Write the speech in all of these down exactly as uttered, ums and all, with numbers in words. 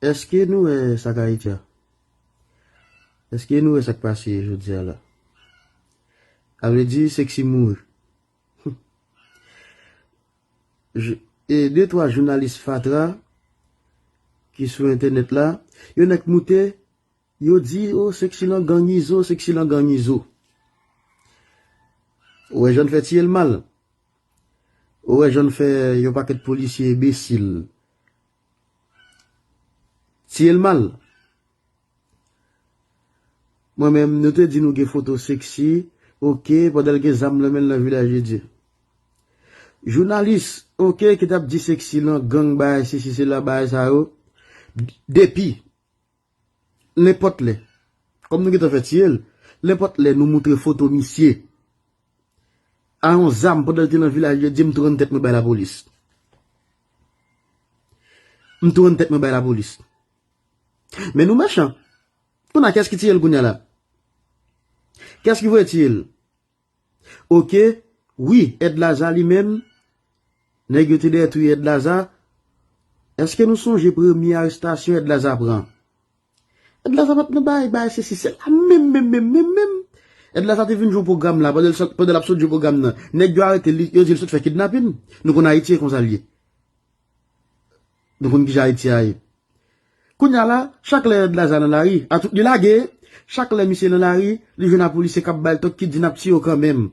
Èske nou wè sa k Ayiti a? Èske nou wè sa k pase jodi a la? Sa vle di Sexy mouri. Je- E de twa jounalis fatra ki sou entènèt la, yo nèk moute, yo di, "O, Sexy lan gang Izo, Sexy lan gang Izo." Ou wè jan fè tiye l mal. Ou wè jan fè yon pakèt polisye enbesil tiye l mal. Mwen menm, nou te di nou gen foto Sexy, oke, pandan l gen zam nan men l nan Vilaj de Dye. Jounalis, oke, ki t ap di Sexy lan gang, bagay sesi sela, bagay sa yo. Depi, nenpòt lè, kòm nou gentan fè tiye l, nenpòt lè nou moutre foto misye a yon zam pandan l te nan Vilaj de Dye, m tou rann tèt mwen bay lapolis. M tou rann tèt mwen bay lapolis. Men nou mechan. Kounye a, kiyès ki tiye l kounye a la? Kiyès ki voye tiye l? Oke, wi, Èd Laza li menm, nèg yo te dèyè touye Èd Laza. Èske nou sonje premye arestasyon Èd Laza pran? Èd Laza pa t nan bay, bay sesi, sela, menm, menm, menm, menm, menm. Èd Laza te vin jwe pwogram la, pandan l sot, pandan l ap sot jwe pwogram nan. Nèg yo arete li, yo di l sot fè kidnapin. Nou konn Ayiti e konsa l ye. Nou konn kijan Ayiti a ye. Kounye a la, chak lè Èd Laza nan lari, a tout li lage, chak lè misye nan lari, li jwenn a polisye k ap ba l tòk ki di n ap tiye w kanmenm.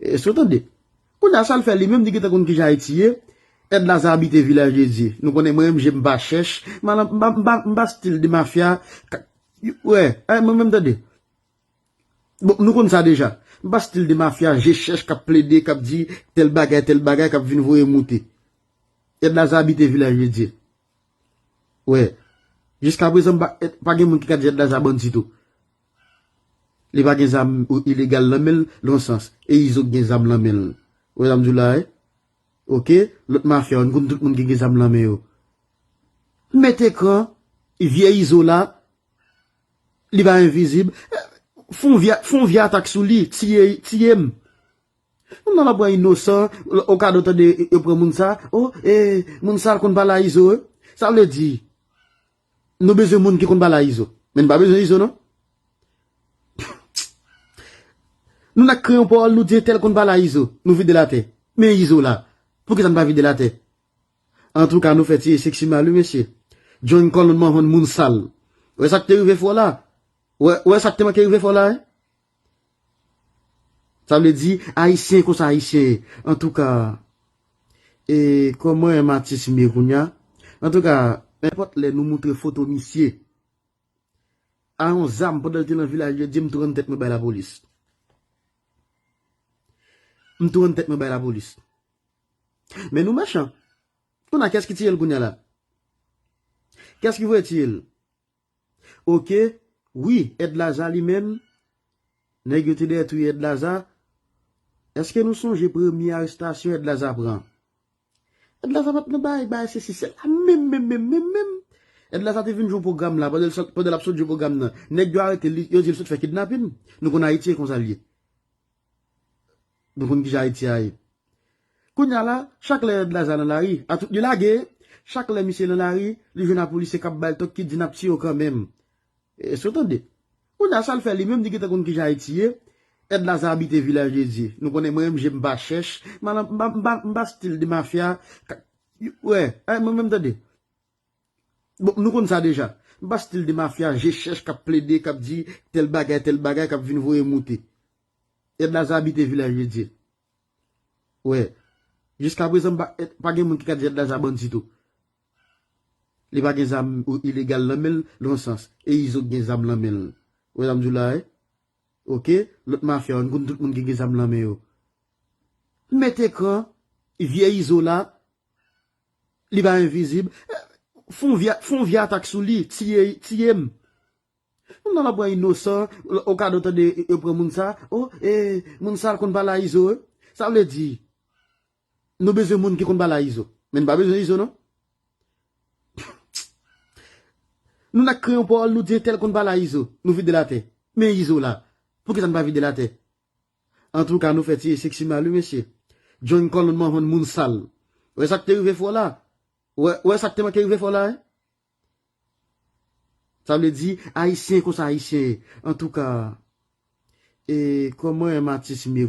Èske w tande? Kounye a, sa l fè li menm, li gentan konn kijan Ayiti ye. Èd Laza abite Vilaj de Dye. Nou konnen mwen menm, je m pa chèch. M pa, m pa, m pa, m pa stil de mafya. Ka- Wè, ay, mwen menm, tande. Bon, nou konn sa deja. M pa stil de mafya, je chèch k ap plede, k ap di tèl bagay, tèl bagay, k ap vin voye moute. Èd Laza abite Vilaj de Dye. Wè. Jiska prezan, m pa, pa gen moun ki ka di Èd Laza bandi tou. Li pa gen zam ilegal nan men l, nan sans. E Izo k gen zam nan men l. Ou wè sa m di w la, wi? Oke? Lòt mafya yo, nou konn tout moun ki gen zam nan men yo. Mete kan, vye Izo la, li pa envizib. Fè yon vye, fè yon vye atak sou li, tiye, tiye m. Moun nan ap pran inosan, o ka do tande yo pran moun sa, o, e, moun sa l konn pale a Izo, wi. Sa vle di, nou bezwen moun ki konn pale a Izo. Men n pa bezwen Izo, non. Nou nan kre yon pawòl, nou di entèl konn pale a Izo, nou vide l atè. Men Izo la, poukisa n pa vide l atè? Antouka, nou fè tiye Sexy mal, wi, mesye. John Colin Mahon moun sal. Wè sa k te rive fè w la? Wè, wè sa k te manke rive fè w la, wi? Sa vle di, Ayisyen konsa Ayisyen ye. Antouka, e, kòman yon atis m ye kounye a? Antouka, nenpòt lè nou moutre foto misye a yon zam pandan l te nan Vilaj de Dye, m tou rann tèt mwen bay lapolis. M tou rann tèt mwen bay lapolis. Men nou mechan. Kounye a, kiyès ki tiye l kounye a la? Kiyès ki voye tiye l? Oke, wi, Èd Laza li menm, nèg yo te dèyè touye Èd Laza. Èske nou sonje premye arestasyon Èd Laza pran? Èd Laza pa t nan bay, bay sesi, sela, menm, menm, menm, menm, menm. Èd Laza te vin jwe pwogram la, pandan l sot, pandan l ap sot jwe pwogram nan. Nèg yo arete li, yo di l sot fè kidnapin. Nou konn Ayiti e konsa l ye. Nou konn kijan Ayiti a ye. Kounye a la, chak lè Èd Laza nan lari, a tout li lage, chak lè misye nan lari, li jwenn a polisye k ap ba l tòk ki di n ap tiye w kanmenm. Èske w tande? Kounye a, sa l fè li menm, li gentan konn kijan Ayiti ye. Èd Laza abite Vilaj de Dye. Nou konnen mwen menm, je m pa chèch, m pa, m pa, m pa, m pa stil de mafya. Ka- Wè, ay, mwen menm, tande. Bon, nou konn sa deja. M pa stil de mafya, je chèch k ap plede, k ap di tèl bagay, tèl bagay, k ap vin voye moute. Èd Laza abite Vilaj de Dye. Wè. Jiska prezan, m pa, pa gen moun ki ka di Èd Laza bandi tou. Li pa gen zam ilegal nan men l, nan sans. E Izo k gen zam nan men l. Ou wè sa m di w la, wi? Oke? Lòt mafya yo, nou konn tout moun ki gen zam nan men yo. Mete kan, vye Izo la, li pa envizib. Fè yon vye, fè yon vye atak sou li, tiye, tiye m. Moun nan ap pran inosan, o ka do tande yo pran moun sa, o, e, moun sa l konn pale a Izo, wi. Sa vle di, nou bezwen moun ki konn pale a Izo. Men n pa bezwen Izo, non. Nou nan kre yon pawòl, nou di entèl konn pale a Izo, nou vide l atè. Men Izo la, poukisa n pa vide l atè? Antouka, nou fè tiye Sexy mal, wi, mesye. John Colin Mahon moun sal. Wè sa k te rive fè w la? Wè, wè sa k te manke rive fè w la, wi? Sa vle di, Ayisyen konsa Ayisyen ye. Antouka, e, kòman Matis Meri